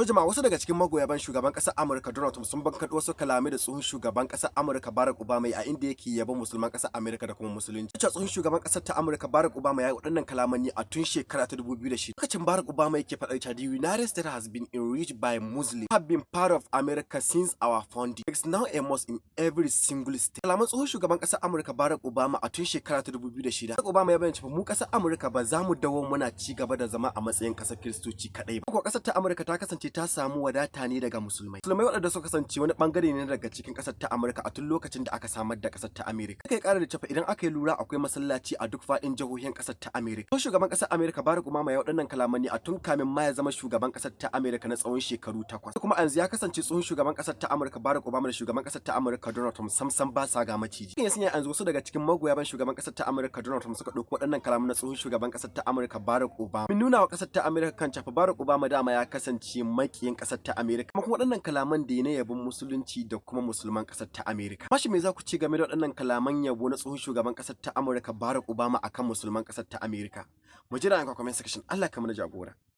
To jama'a, wasu daga cikin magoya bayan shugaban ƙasar Amurka Donald Trump sun bankaɗo wasu kalamai da tsohon shugaban ƙasar Amurka Barack Obama a inda yake yabon musulman ƙasar Amurka da kuma musulunci. Cewa tsohon shugaban ƙasar ta Amurka Barack Obama ya yi waɗannan kalaman ne a tun shekara ta 2006. Lokacin Barack Obama yake faɗar cewa, "The United States has been enriched by Muslims, have been part of America since our founding. It's now a mosque in every single state." Kalaman tsohon shugaban ƙasar Amurka Barack Obama a tun shekara ta 2006. Barack Obama ya bayyana cewa mu ƙasar Amurka ba za mu dawo muna ci gaba da zama a matsayin ƙasar Kiristoci kaɗai ba. Kuwa ƙasar ta Amurka ta kasance ta samu wadata ne daga musulmai. Musulmai waɗanda suka kasance wani bangare ne daga cikin ƙasar ta Amurka a tun lokacin da aka samar da ƙasar ta Amurka. Aka yi ƙara da cewa idan aka yi lura, akwai masallaci a duk faɗin jihohin ƙasar ta Amurka. Tsohon shugaban ƙasar Amurka Barack Obama ya waɗannan kalaman ne a tun kamin ma ya zama shugaban ƙasar ta Amurka na tsawon shekaru 8. Kuma a yanzu ya kasance tsohon shugaban ƙasar ta Amurka Barack Obama da shugaban ƙasar ta Amurka Donald Trump samsam ba sa ga maciji. Ya sanya yanzu wasu daga cikin magoya bayan shugaban ƙasar ta Amurka Donald Trump suka ɗauki waɗannan kalaman na tsohon shugaban ƙasar ta Amurka Barack Obama. Mun nuna wa ƙasar ta Amurka kan cewa Barack Obama dama ya kasance makiyin ƙasar ta Amurka. Kuma waɗannan kalaman da ya na yabon musulunci da kuma musulman ƙasar ta Amurka. Mashi me za ku ce game da waɗannan kalaman yabo na tsohon shugaban ƙasar ta Amurka Barack Obama akan musulman ƙasar ta Amurka? Mu jira a comment section. Allah ka mana jagora.